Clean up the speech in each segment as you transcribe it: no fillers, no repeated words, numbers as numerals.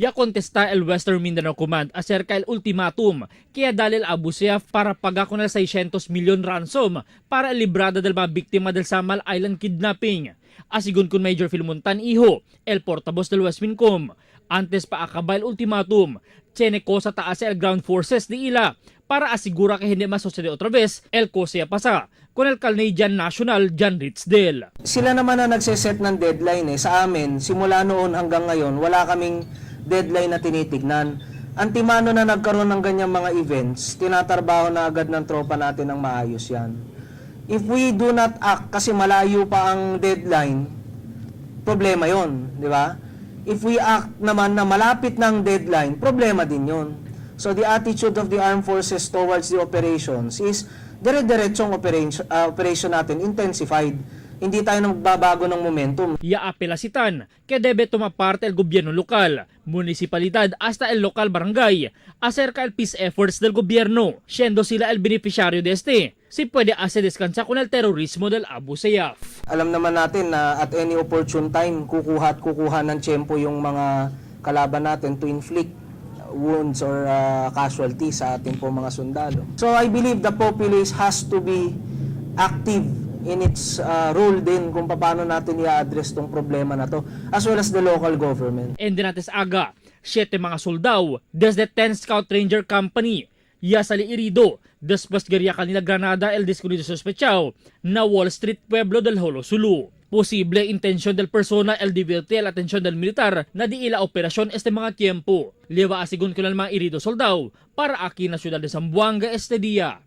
Ya contesta el Western Mindanao Command acerca el ultimatum que dale el Abu Sayyaf para pagar con el 600 milyon ransom para el librada del mga biktima del Samal Island kidnapping. Asigun con Major Filmontan Iho, el portavoz del Westmincom. Antes pa acaba el ultimatum, tiene cosa taas el ground forces di ila para asigura que hindi masucede otra vez el cosa pasa con el Canadian National John Ridsdale. Sila naman na nagseset ng deadline eh. Sa amin, simula noon hanggang ngayon, wala kaming deadline na tinitignan. Antimano na nagkaroon ng ganyang mga events, tinatrabaho na agad ng tropa natin ng maayos yan. If we do not act kasi malayo pa ang deadline, problema yon, di ba? If we act naman na malapit ng deadline, problema din yon. So the attitude of the armed forces towards the operations is dire-diretsong operation natin intensified. Hindi tayo nagbabago ng momentum. Ya apelasitan que debe tomar parte el gobyerno local, municipalidad hasta el local barangay acerca el peace efforts del gobyerno, siendo sila el beneficiario de este. Si puede hacer descansar con el terrorismo del Abu Sayyaf. Alam naman natin na at any opportune time, kukuha at kukuha ng tiyempo yung mga kalaban natin to inflict wounds or casualties sa ating po mga sundalo. So I believe the populace has to be active in its role din kung paano natin i-address tong problema na to, as well as the local government. Endenates aga, 7 mga soldado desde 10 Scout Ranger Company ya sali irido después guerra kanila Granada el descuido sospechado na Wall Street Pueblo del Jolo Sulu. Posible intensyon del persona el divertir la atención del militar na di ila operasyon este mga tiempo. Liwa asigun ko mga irido soldado para aki na siyudad de Zamboanga este día.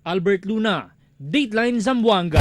Albert Luna, Dateline Zamboanga.